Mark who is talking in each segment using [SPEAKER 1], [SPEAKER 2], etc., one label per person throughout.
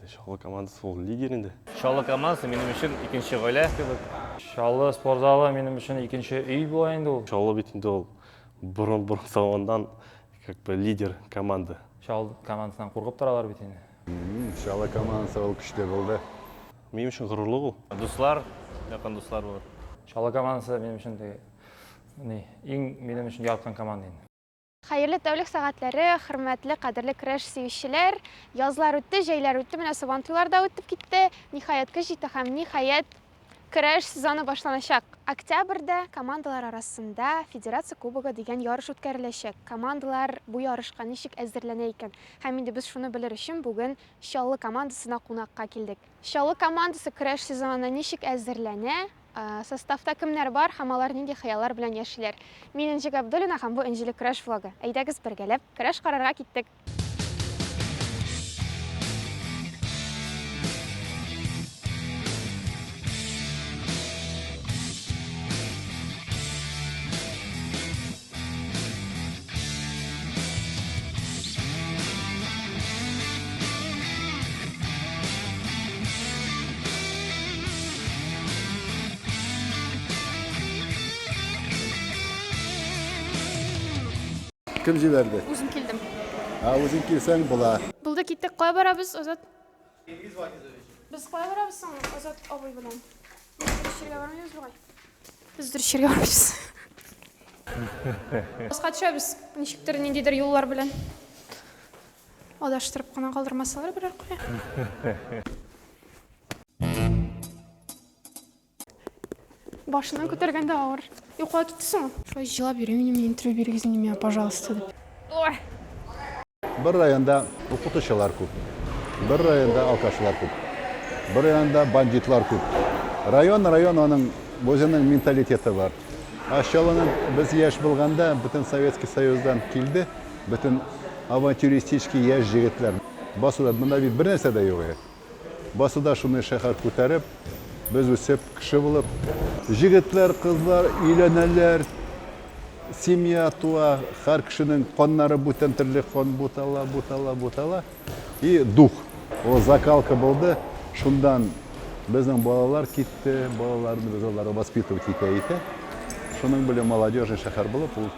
[SPEAKER 1] инде Чаллы командасы ул лидер инде.
[SPEAKER 2] Чаллы командасы минем өчен икенче гаилә кебек.
[SPEAKER 3] Чаллы спорт залы минем өчен икенче өй була инде ул.
[SPEAKER 1] Чаллы бит инде ул борын-борын заманнан как бы лидер команда.
[SPEAKER 3] Чаллы командасыннан куркып торалар бит инде.
[SPEAKER 4] Чаллы командасы ул көчле булды.
[SPEAKER 1] Минем өчен горурлык ул.
[SPEAKER 2] Дуслар, якын дуслар булыр.
[SPEAKER 3] Чаллы командасы минем өчен теге ни, иң минем өчен яраткан команда инде.
[SPEAKER 5] Хәерле тәүлек сәгатьләре, хөрмәтле, кадерле көрәш сөючеләр! Язлар үтте, җәйләр үтте, менә Сабантуйлар да үтеп китте. Ниһаять, көз җитте һәм, ниһаять, көрәш сезоны башланачак. Октябрьдә командалар арасында Федерация кубогы дигән ярыш үткәреләчәк. Командалар бу ярышка ничек әзерләнә икән? Һәм инде без шуны белер өчен бүген Чаллы командасына кунакка килдек. Чаллы командасы көрәш сезонына ничек әзерләнә? Составта кемнәр бар һәм алар нинди хыяллар белән яшиләр? Мин Энҗе Габдуллина һәм бу Энҗеле көрәш влогы. Әйдәгез бергәләп көрәш карарга киттек!
[SPEAKER 4] Кем җибәрде?
[SPEAKER 5] Үзем килдем.
[SPEAKER 4] Ә, үзең килсәң була.
[SPEAKER 5] Булды, киттек. Кая барабыз, Азат? Без кая барабыз соң, Азат абый белән? Без дөрес җиргә бармыйбыз бугай. Без дөрес җиргә бармыйбыз. Аска төшәбез, ничектер ниндидер юллар белән. Адаштырып кына калдырмасалар берәр кая. Башыннан күтәргәндә авыр. Йокыга китте соң. Шулай җылап йөрим инде мин, интервью бирегез инде миңа, пожалуйста, дип. Ой!
[SPEAKER 4] Бер районда укытучылар күп, бер районда алкашлар күп, бер районда бандитлар күп. Район, район аның үзенең менталитеты бар. Ә Чаллының без яшь булганда бөтен Советский Союздан килде, бөтен авантюристический яшь җегетләр. Басуда монда бит бер нәрсә дә юк иде. Басуда шундый шәһәр күтәреп, без үсеп, кеше булып, җегетләр, кызлар өйләнәләр, семья туа, һәр кешенең каннары бүтән төрле кан бутала, бутала, бутала. И дух, ул закалка булды. Шуннан безнең балалар китте, балаларны без аларны воспитывать итә-итә. Шуның белән молодежный шәһәр булып, ул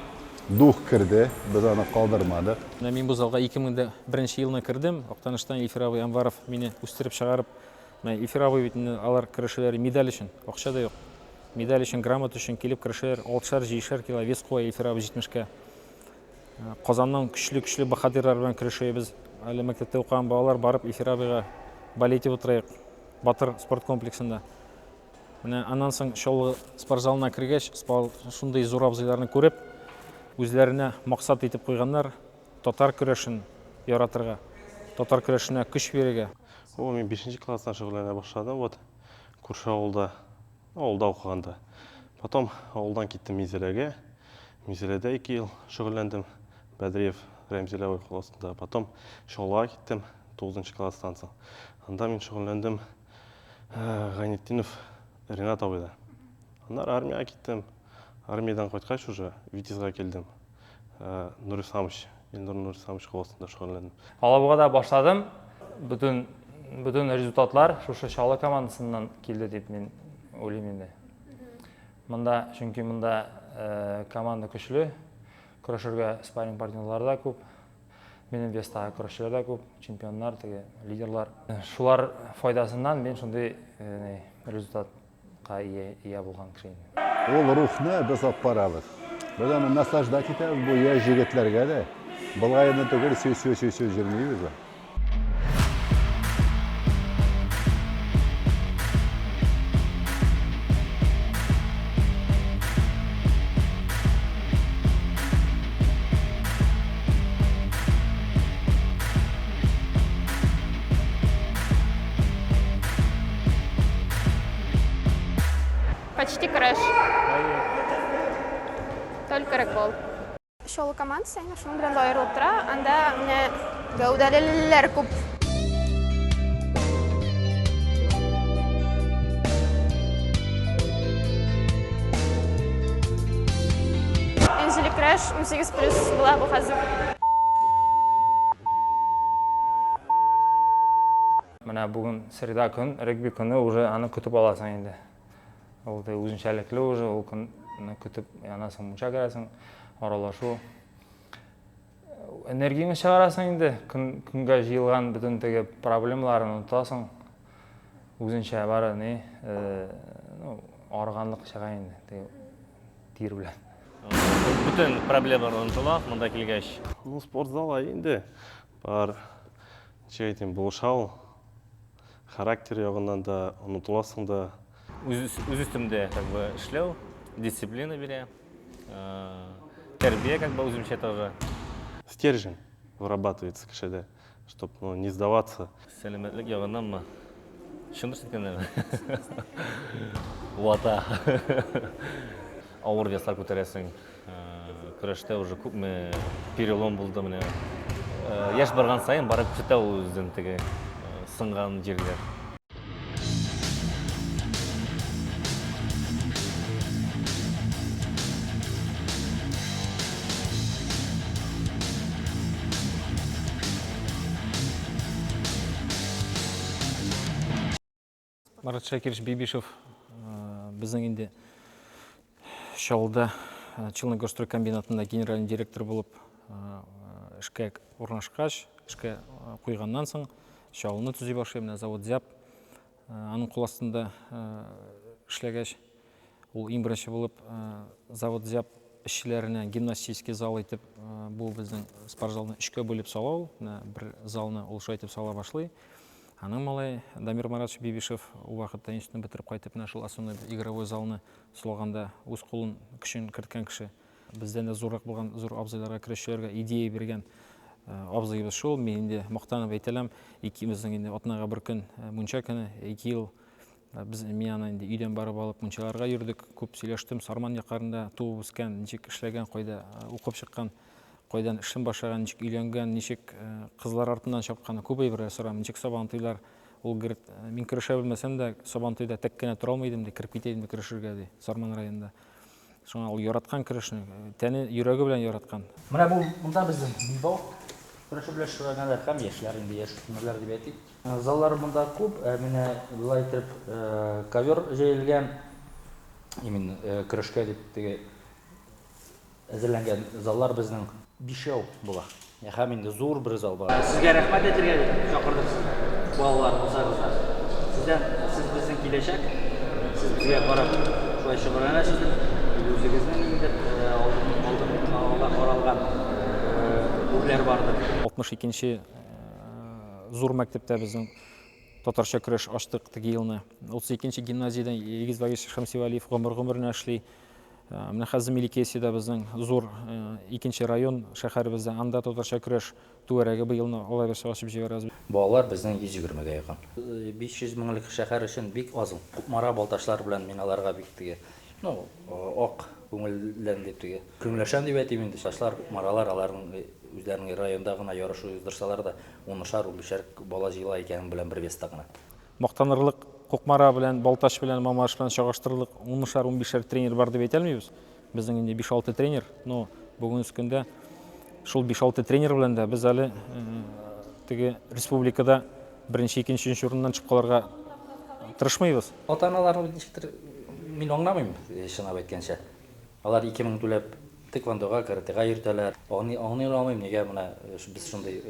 [SPEAKER 4] Дух керде, без аны калдырмадык.
[SPEAKER 6] Менә мин бу залга 2001 елны кердем. Актаныштан Илфир абый Әнваров мине үстереп чыгарып, менә Илфир абый бит инде алар көрәшәләр медаль өчен, акча да юк. Медаль өчен, грамота өчен килеп көрәшәләр, алтышар, җидешәр кило вес куя Илфир абый җитмешкә. Казанның көчле-көчле баһадирлары белән көрәшәбез. Әле мәктәптә укыган балалар барып Илфир абыйга болеть итеп утырыйк Батыр спорт комплексында. Менә аннан соң Чаллы спортзалына кергәч, шундый зур абзыйларны күреп, үзләренә максат итеп куйганнар, татар көрәшен яратырга, татар көрәшенә көч бирергә.
[SPEAKER 1] О, мин бишенче класстан шөгыльләнә башладым, вот, күрше авылда, авылда укыганда. Потом авылдан киттем Минзәләгә. Минзәләдә ике ел шөгыльләндем, Бәдриев Рәмзил абый кул астында. Потом Чаллыга киттем, тугызынчы класстан соң. Анда мин шөгыльләндем Гайнетдинов Ренат абыйда. Аннары армиягә киттем. Армиядән кайткач уже Витязьга килдем. Нурисламович, Илнур Нурисламович кул астында шөгыльләндем.
[SPEAKER 3] Алабугада башладым. Бөтен бөтен результатлар шушы Чаллы командасыннан килде дип мин уйлыйм инде. Монда, чөнки монда команда көчле, көрәшергә спарринг партнерлар да күп. Минем вестагы көрәшчеләр дә күп, чемпионнар, теге лидерлар. Шулар файдасыннан мин шундый результатка ия, ия булган кеше инде.
[SPEAKER 4] Ул рухны без алып барабыз. Без аны наслаждать итәбез бу яшь җегетләргә дә. Болай гына түгел, сю-сю-сю-сю җөрмибез.
[SPEAKER 5] Почти краш. Только рэгбол. Чаллы командасы әнә шуның белән дә аерылып тора. Анда менә гәүдәлеләр күп. Энҗеле көрәш 18 плюс була бу хәзер.
[SPEAKER 3] Менә бүген среда көн, регби көне уже аны көтеп аласың инде. Ул да үзенчәлекле уже, ул көнне көтеп янасың, мунча керәсең, аралашу. Энергияңне чыгарасың инде, көн, көнгә җыелган бөтен теге проблемаларын онытасың. Үзенчә бары ни, э, ну, арыганлык чыга инде, теге тир белән.
[SPEAKER 2] Бөтен проблемалар онытыла монда килгәч.
[SPEAKER 1] Ну, спортзал инде бар, ничек әйтим, булыша ул. Характер ягыннан да, онытыласың да.
[SPEAKER 2] Үз, үз өстемдә как бы эшләү, дисциплина бирә, тәрбия как бы үземчә тоже.
[SPEAKER 1] Стержень вырабатывается кешедә, чтоб, ну, не сдаваться.
[SPEAKER 2] Сәламәтлек ягыннанмы? Чын дөрес әйткәндәме? Вата. Авыр веслар күтәрәсең. Көрәштә уже күпме перелом булды менә. Яшь барган саен барып күрсәтә ул үзен теге сынган җирләр.
[SPEAKER 6] Марат Шакирович Бибишев безнең инде Чаллыда Челногорстрой комбинатында генеральный директор булып эшкә урнашкач, эшкә куйганнан соң Чаллыны төзи башлый, менә завод ЗЯП аның кул астында эшләгәч, ул иң беренче булып завод ЗЯП эшчеләренә гимнастический зал итеп бу безнең спортзалны өчкә бүлеп сала ул, менә бер залны ул шулай итеп сала башлый. Аның малае Дамир Маратович Бибишев ул вакытта институтны бетереп кайтып, менә шул основной игровой залны салганда үз кулын, көчен керткән кеше. Бездән дә зуррак булган зур абзыйларга, көрәшчеләргә идея биргән абзыебыз шул. Мин инде мактанып әйтәләм, икебезнең инде атнага бер көн мунча көне, 2 ел без мин аны инде өйдән барып алып мунчаларга йөрдек, күп сөйләштем. Сарман якларында туып үскән, ничек эшләгән, кайда укып чыккан, кайдан эшен башлаган, ничек өйләнгән, ничек кызлар артыннан чапкан, күп әйберләр сорам, ничек сабантуйлар. Ул говорит, мин көрәшә белмәсәм дә, сабантуйда тәк кенә тора алмый идем, ди, кереп китә идем көрәшергә, ди, Сарман районында. Шуңа ул яраткан көрәшне, тәне, йөрәге белән яраткан.
[SPEAKER 7] Менә бу монда безнең билбау көрәше белән шөгыльләнәләр һәм яшьләр инде, яшүсмерләр дип әйтик. Заллар монда күп, ә менә болай итеп ковер җәелгән, именно көрәшкә дип теге әзерләнгән заллар безнең бишәү була. Һәм инде зур бер зал бар. Сезгә рәхмәт әйтергә дип чакырдык сезне, балалар булсагыз да. Сездән, сез безнең киләчәк, сез безгә карап шулай шөгыльләнәсездер. Или үзегезнең ниндидер алдын, алдын, алга каралган үрләр бардыр.
[SPEAKER 6] 62 нче зур мәктәптә безнең татарча көрәш ачтык теге елны. 32 нче гимназиядән Илгиз Вагис Шәмсивәлиев гомер-гомеренә эшли. Менә хәзер Мелекесиядә безнең зур икенче район шәһәребездә, анда татарча көрәш түгәрәге быелны алай булса ачып җибәрәбез.
[SPEAKER 7] Балалар безнең 120 гә якын. 500 меңлек шәһәр өчен бик аз ул. Кукмара, Балтачлар белән мин аларга бик теге, ну, ак күңелдән дип теге, көнләшәм дип әйтим инде. Балтачлар, Кукмаралар аларның үзләренең районда гына ярыш уздырсалар да, унышар, унбишәр бала җыела икән белән бер веста гына.
[SPEAKER 6] Мактанырлык Кукмара белән, Балтач белән, Мамадыш белән чагыштырырлык унышар, унбишәр тренер бар дип әйтә алмыйбыз. Безнең инде биш-алты тренер, но бүгенге көндә шул биш-алты тренер белән дә без әле теге республикада беренче, икенче, өченче урыннан төшеп калырга тырышмыйбыз.
[SPEAKER 7] Ата-аналарны ничектер мин аңламыйм, чынлап әйткәнчә. Алар 2000 түләп тэквондога, каратэга йөртәләр. Аңлый аңлый алмыйм, нигә менә без шундый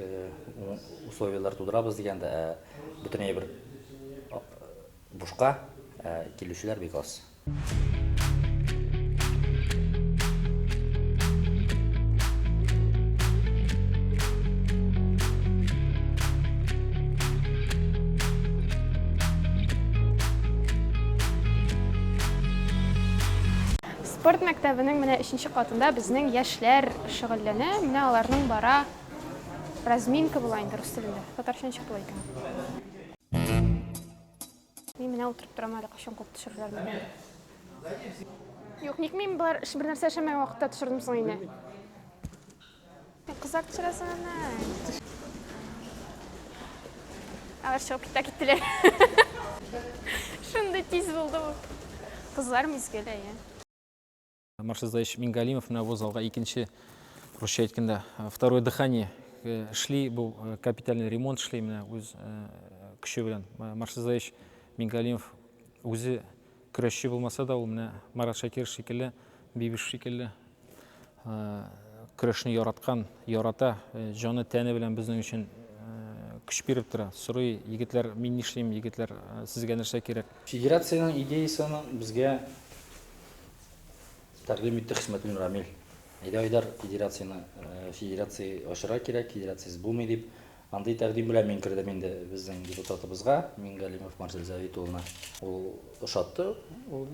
[SPEAKER 7] условияләр тудырабыз дигәндә, ә бөтен әйбер бушка, ә килүчеләр бик аз.
[SPEAKER 5] Спорт мәктәбенең менә өченче катында безнең яшьләр шөгыльләнә. Менә аларның бара разминка була инде рус телендә. Татарча ничек була икән? Мин менә утырып торам әле, кайчан куып төшерерләр мине. Юк, ник мин болар бер нәрсә эшләмәгән вакытта төшердем соң инде? Кызлар төшерәсең аны. Алар чыгып китә киттеләр. Шундый тиз булды бу. Кызлар мизгеле, әйе.
[SPEAKER 6] Маршал Заевич Мингалимов менә бу залга икенче, русча әйткәндә, второе дыхание эшли, бу капитальный ремонт эшли, менә үз көче белән. Марсель Заевич Мингалимов үзе көрәшче булмаса да, ул менә Марат Шакиров шикелле, Бибиш шикелле көрәшне яраткан, ярата, җаны тәне белән безнең өчен көч биреп тора. Сорый, егетләр, мин нишлим, егетләр, сезгә нәрсә кирәк?
[SPEAKER 7] Федерациянең идеясен безгә тәкъдим итте Хисмәтуллин Рамил. Әйдә, Айдар, федерацияне, федерация ачырга кирәк, федерациясез булмый дип. Андый тәкъдим белән мин кердем инде безнең депутатыбызга, Мингалимов Марсель Завит улына. Ул ошатты ул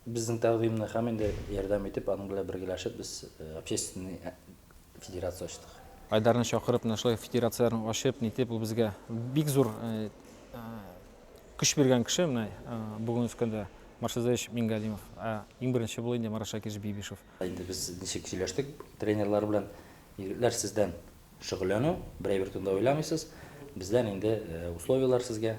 [SPEAKER 7] безнең тәкъдимне һәм инде ярдәм итеп, аның белән бергәләшеп без общественный федерация ачтык.
[SPEAKER 6] Айдарны чакырып, менә шулай федерацияләрне ачып, нитеп, ул безгә бик зур көч биргән кеше, менә бүгенге көндә Марсель Заевич Мингалимов. Ә иң беренче булып инде Марат Шакирович Бибишев.
[SPEAKER 7] Инде без ничек сөйләштек тренерлар белән, егетләр, сездән шөгыльләнү, бер әйбер турында уйламыйсыз, бездән инде условияләр сезгә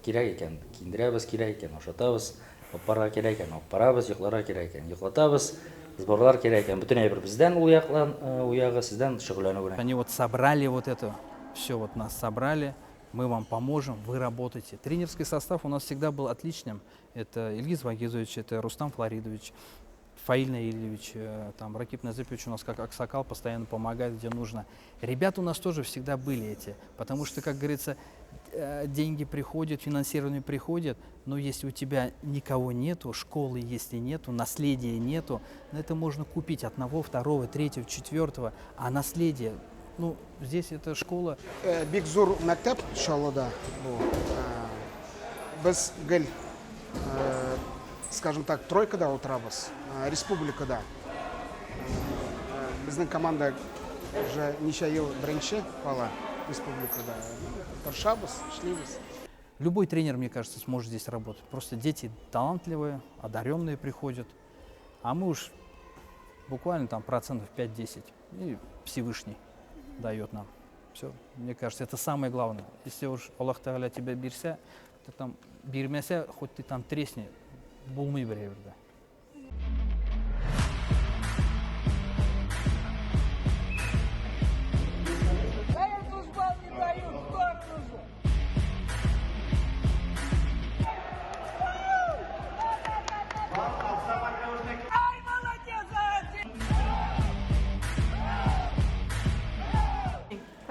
[SPEAKER 7] кирәк икән, киендерәбез, кирәк икән, ашатабыз, алып барырга кирәк икән, алып барабыз, йокларга кирәк икән, йоклатабыз, сборлар кирәк икән, бөтен әйбер бездән ул яктан, ул ягы сездән шөгыльләнү генә.
[SPEAKER 8] Они вот собрали вот это, все вот нас собрали, мы вам поможем, вы работаете. Тренерский состав у нас всегда был отличным. Это Ильгиз Вагизович, это Рустам Флоридович, Фаиль Наилевич, там, Ракип Назипович у нас как аксакал постоянно помогает, где нужно. Ребята у нас тоже всегда были эти, потому что, как говорится, деньги приходят, финансирование приходит, но если у тебя никого нету, школы если нету, наследия нету, это можно купить одного, второго, третьего, четвертого, а наследие, здесь это школа.
[SPEAKER 9] Бик зур мәктәп Чаллыда бу. Без гел, скажем так, тройкада утырабыз, республикада. Безнең команда уже ничә ел беренче кала республикада. Тырышабыз, эшлибез.
[SPEAKER 8] Любой тренер, мне кажется, сможет здесь работать. Просто дети талантливые, одаренные приходят, а мы уж буквально процентов пять-десять, и Всевышний дает нам. Все, мне кажется, это самое главное. Если уж Аллах Тааля тебя бирсә, ты там бирмәсә, хоть ты там тресни, булмый бер әйбер дә.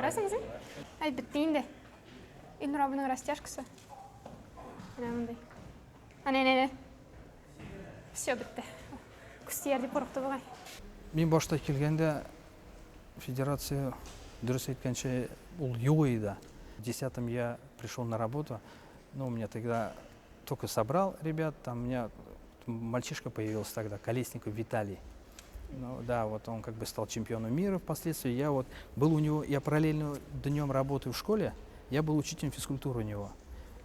[SPEAKER 5] Күрәсеңме? Әй, бетте инде. Илнур абының растяжкасы. Менә мондый. Әнә, әнә, әнә. Все, бетте. Күз тияр дип курыкты бугай.
[SPEAKER 8] Мин башта килгәндә федерация, дөрес әйткәнчә, ул юк иде. В 10-м я пришел на работу, но у меня тогда только собрал ребят, там у меня мальчишка появился тогда, Колесников Виталий. Он стал чемпионом мира впоследствии. Я вот был у него, я параллельно днем работаю в школе, я был учителем физкультуры у него.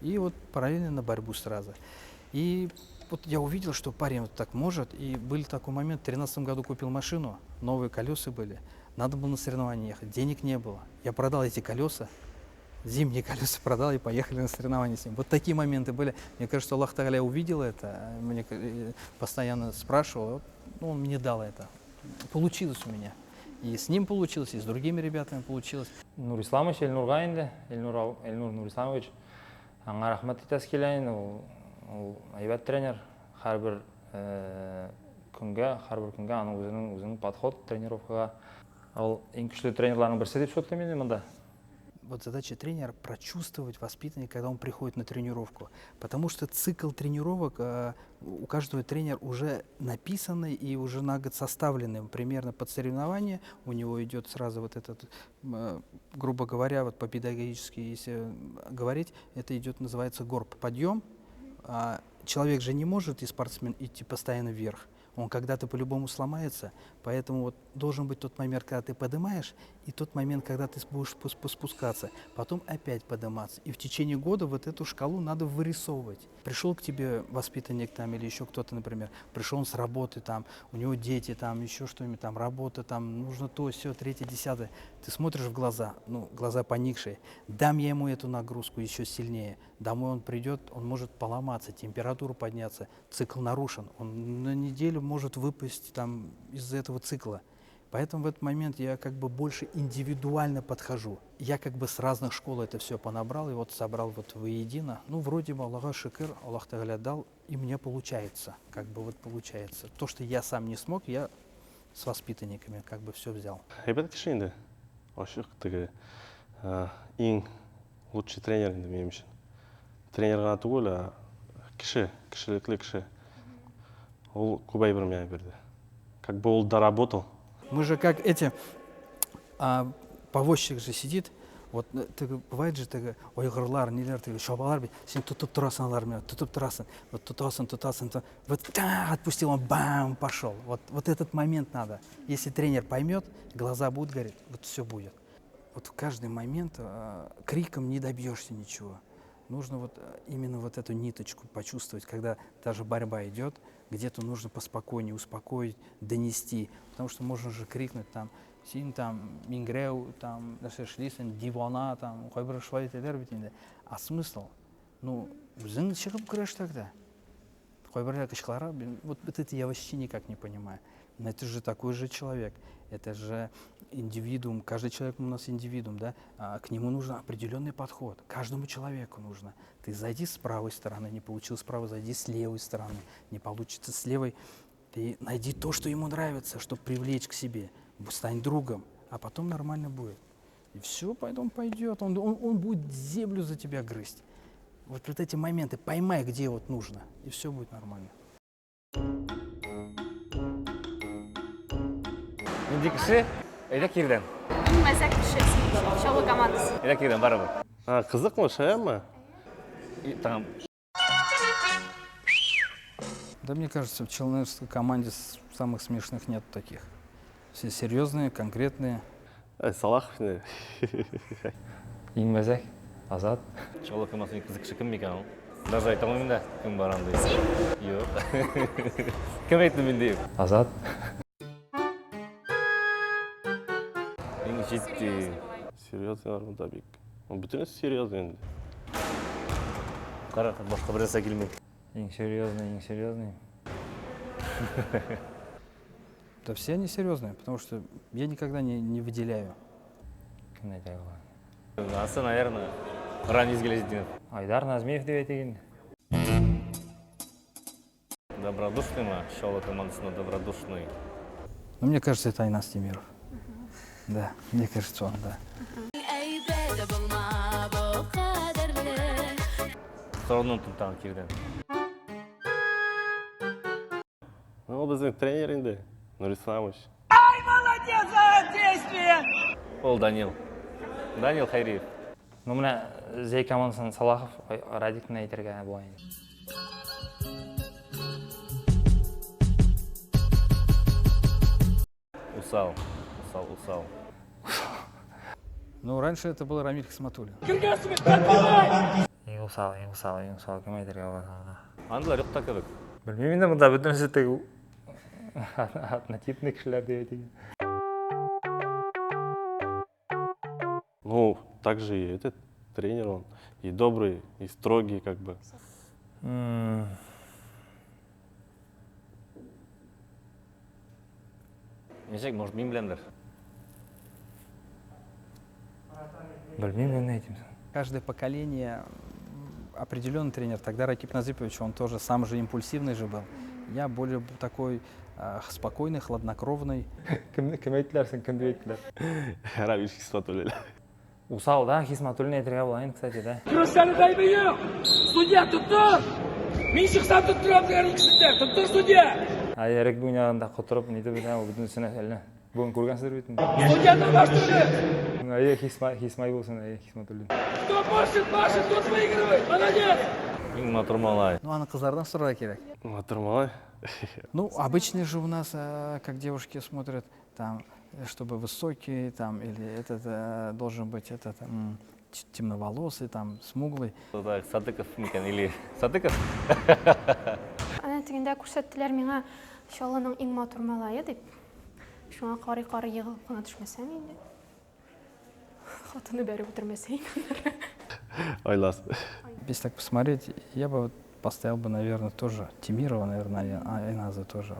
[SPEAKER 8] И вот параллельно на борьбу сразу. И вот я увидел, что парень вот так может. И был такой момент, в тринадцатом году купил машину, новые колеса были. Надо было на соревнования ехать, денег не было. Я продал эти колеса, зимние колеса продал и поехали на соревнования с ним. Вот такие моменты были. Мне кажется, Аллах Тааля увидел это, мне постоянно спрашивал, он мне дал это. Получилось у меня. И с ним получилось, и с другими ребятами получилось.
[SPEAKER 3] Нурисламович, Эльнурга инде, Эльнур Нурисламович, аңа рәхмәт итәсе килә инде, ул әйбәт тренер. Һәрбер көнгә, һәрбер көнгә аның үзенең подход тренировкага. Ул иң көчле тренерларның берсе дип шутлыйм инде монда.
[SPEAKER 8] Вот задача тренера прочувствовать воспитанника, когда он приходит на тренировку. Потому что цикл тренировок у каждого тренера уже написанный и уже на год составленный. Примерно под соревнование у него идет сразу вот этот, грубо говоря, вот по-педагогически, если говорить, это идет, называется горб. Подъем. А человек же не может, и спортсмен, идти постоянно вверх. Он когда-то по-любому сломается, поэтому должен быть тот момент, когда ты поднимаешь, и тот момент, когда ты будешь спускаться, потом опять подниматься. И в течение года вот эту шкалу надо вырисовывать. Пришел к тебе воспитанник или еще кто-то, например, пришел он с работы, у него дети, еще что-нибудь, работа, нужно то, сё, третье, десятое. Ты смотришь в глаза, глаза поникшие. Дам я ему эту нагрузку еще сильнее. Домой он придет, он может поломаться, температура подняться, цикл нарушен. Он на неделю может выпасть из-за этого цикла. Поэтому в этот момент я как бы больше индивидуально подхожу. Я как бы с разных школ это все понабрал и вот собрал вот воедино. Ну, вроде бы Аллаха шикыр, Аллах Тагаля дал, и мне получается, как бы вот получается. То, что я сам не смог, я с воспитанниками как бы все взял.
[SPEAKER 1] Әйбәт кеше инде. Ачык теге иң лучший тренер инде минем өчен. Тренер гына түгел, ә кеше, кешелекле кеше. Ул күп әйбер миңа бирде. Как бы ул доработал.
[SPEAKER 8] Мы же как эти, повозчик же сидит, вот теге бывает же теге айгырлар, ниләр теге чабалар бит, син тотып торасың алар менә, тотып торасың, вот тотасың, тотасың, вот та, отпустил, он бам, пошел. Вот, вот этот момент надо. Если тренер поймет, глаза будут гореть, вот все будет. Вот в каждый момент криком не добьешься ничего. Нужно вот именно вот эту ниточку почувствовать, когда даже борьба идет, где-то нужно поспокойнее успокоить, донести, потому что можно же крикнуть там, син там, миңгерәү, там, нәрсә эшлисең, дивана, там, кайбер шулай әйтәләр бит инде. А смысл? Ну, үзең чыгып көрәш тогда. Кайберләр кычкыра, вот это я вообще никак не понимаю. Но это же такой же человек, это же индивидуум, каждый человек у нас индивидуум, да, к нему нужен определенный подход, каждому человеку нужно. Ты зайди с правой стороны, не получил справа, зайди с левой стороны, не получится с левой, ты найди то, что ему нравится, чтобы привлечь к себе, стань другом, а потом нормально будет. И все, потом пойдет, он будет землю за тебя грызть. Вот, вот эти моменты поймай, где вот нужно, и все будет нормально.
[SPEAKER 2] Нинди кеше? Әйдә кирдән.
[SPEAKER 5] Иң мәзәк кеше Чаллы командасы.
[SPEAKER 2] Әйдә кирдән, барыбер.
[SPEAKER 1] А, кызыкмы, шаянмы?
[SPEAKER 2] Там.
[SPEAKER 8] Да, мне кажется, в челнинской команде самых смешных нет таких. Все серьезные, конкретные.
[SPEAKER 1] Ай, Салахов инде.
[SPEAKER 3] Иң мәзәк, Азат.
[SPEAKER 2] Чаллы командасының кызык кеше кем микән ул? Даже әйтә алмыйм да, кем бар андый.
[SPEAKER 5] Син?
[SPEAKER 2] Юк. Кем әйтте мин дип?
[SPEAKER 3] Азат.
[SPEAKER 2] Иң җитди.
[SPEAKER 1] Серьезный монда бик. Бөтенесе серьезный инде.
[SPEAKER 2] Кара, башка бер нәрсә килми.
[SPEAKER 3] Иң серьезный, иң серьезный.
[SPEAKER 8] Да все они серьезные, потому что я никогда не выделяю.
[SPEAKER 3] Кем әйтә ала?
[SPEAKER 2] Анысы, наверное, Ранис Гилязетдинов.
[SPEAKER 3] Айдар Назмиев дип әйтик инде.
[SPEAKER 2] Добродушный мы, Чаллы командасында добродушный.
[SPEAKER 8] Ну, мне кажется, это Айназ Тимиров. Да, мне кажется, он, да.
[SPEAKER 2] Сорауны оныттым тагын кирдән.
[SPEAKER 1] Ну, ул безнең тренер инде, Нурисламович.
[SPEAKER 10] Ай, молодец за действие!
[SPEAKER 2] Ул Данил. Данил Хайриев.
[SPEAKER 3] Ну, менә Зәй командасының Салахов, Радикны әйтергә була инде.
[SPEAKER 2] Усал, усал, усал.
[SPEAKER 8] Ну, раньше это был Рамиль Хисматуллин.
[SPEAKER 3] Иң усал, иң усал, иң усал кем әйтергә була?
[SPEAKER 2] Андыйлар юк та кебек.
[SPEAKER 3] Белмим инде, монда бөтенесе теге однотипный кешеләр дип әйтик.
[SPEAKER 1] Ну, также и этот тренер, он и добрый, и строгий, как бы.
[SPEAKER 2] Ничек, может, мин беләмдер?
[SPEAKER 3] Белмим, мин әйтим соң.
[SPEAKER 8] Каждое поколение определенный тренер. Тогда Ракип Назипович, он тоже сам же импульсивный же был. Я более такой спокойный, хладнокровный.
[SPEAKER 3] Кем, кем әйттеләр соң, кем дип әйттеләр?
[SPEAKER 1] Рамиль Хисматуллин.
[SPEAKER 3] Усал, да, Хисматуллин әйтергә була инде, кстати, да.
[SPEAKER 10] Көрәшчәне гаебе юк! Судья, тоттыр! Мин чыксам тоттырам дигән икесен дә, тоттыр судья!
[SPEAKER 3] Ә регби уйнаганда котырып нитеп бетә, ул бөтенесенә әллә. Бүген күргәнсездер бит инде.
[SPEAKER 10] Судья алмаштырды!
[SPEAKER 3] Әйе, Хисмай булсын, әйе, Хисматуллин.
[SPEAKER 10] Кто больше машет, тот выигрывает! Молодец!
[SPEAKER 2] Иң матур малай.
[SPEAKER 8] Ну, аны кызлардан сорарга кирәк.
[SPEAKER 1] Матур малай.
[SPEAKER 8] Ну, обычно же у нас, как девушки смотрят, там, чтобы высокий, там, или этот должен быть этот темноволосый, там, смуглый.
[SPEAKER 2] Так, Садыков микән или Садыков?
[SPEAKER 5] Әнә тегендә күрсәттеләр миңа Чаллының иң матур малае дип. Шуңа карый-карый егылып кына төшмәсәм инде. Хатыны бәреп үтермәсә инде.
[SPEAKER 1] Айлас.
[SPEAKER 8] Если так посмотреть, я бы поставил бы, наверное, тоже Тимирова, наверное, Айназа тоже.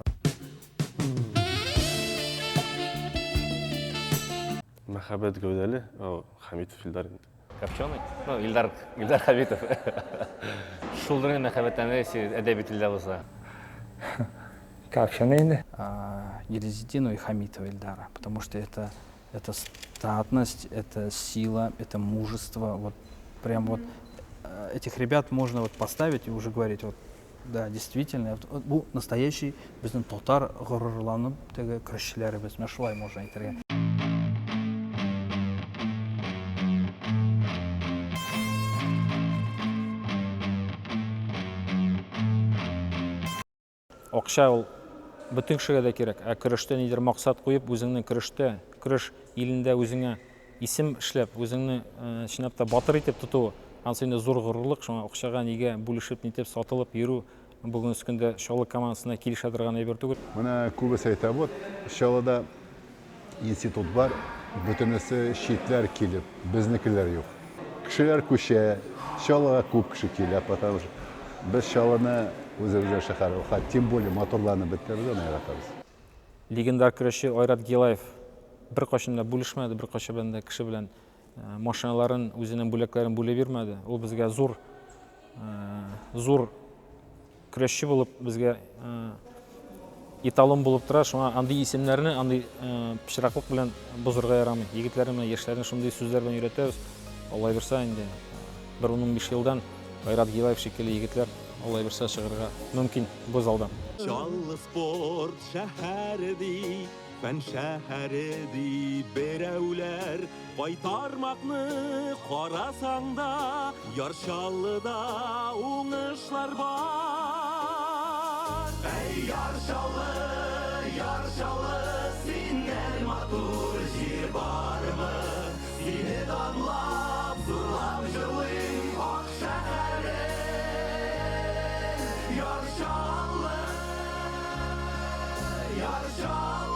[SPEAKER 1] Мәһабәт гәүдәле, Хәмитов Илдар инде.
[SPEAKER 2] Копченый? Ну, Илдар, Илдар Хәмитов. Шулдыр инде мәхәббәтләнә, если әдәби телдә булса.
[SPEAKER 3] Копченый инде.
[SPEAKER 8] Гелезидинова и Хамитова Ильдара, потому что это статность, это сила, это мужество. Вот прям вот этих ребят можно вот поставить и уже говорить, вот да, действительно, вот, бу настоящий безнең татар горурланып теге көрәшчеләребез. Менә шулай можно әйтергә.
[SPEAKER 6] Акча ул бөтен кешегә дә кирәк, ә көрәштә нидер максат куеп, үзеңне көрәштә, көрәш илендә үзеңә исем эшләп, үзеңне чынлап та батыр итеп тоту, анысы инде зур горурлык, шуңа акчага нигә бүлешеп, нитеп, сатылып йөрү бүгенге көндә Чаллы командасына килешә торган әйбер түгел.
[SPEAKER 4] Менә күбесе әйтә, вот Чаллыда институт бар, бөтенесе читләр килеп, безнекеләр юк. Кешеләр күчә, Чаллыга күп кеше килә, потому что без Чаллыны үзебезнең шәһәр, тем более матурланып бетте, без аны яратабыз.
[SPEAKER 6] Легендар көрәшче Айрат Гилаев беркайчан да бүлешмәде, беркайчан да кеше белән машиналарын, үзенең бүләкләрен бүлеп бирмәде. Ул безгә зур, зур көрәшче булып, безгә эталон булып тора. Шуңа андый исемнәрне, андый пычраклык белән бозырга ярамый. Егетләрне, яшьләрне шундый сүзләр белән өйрәтәбез. Алла бирсә инде бер 15 елдан Айрат Гилаев шикелле егетләр Алла бирсә чыгарга мөмкин бу залдан.
[SPEAKER 11] Чаллы спорт шәһәре ди, фән шәһәре ди, берәүләр кайтармакны карасаң да, Яр Чаллыда уңышлар бар. Әй, Яр Чаллы, Яр Чаллы, синнән матур җир бармы? Сине данлап, зурлап җырлыйм, ак шәһәрем. Яр Чаллы, Яр Чаллы.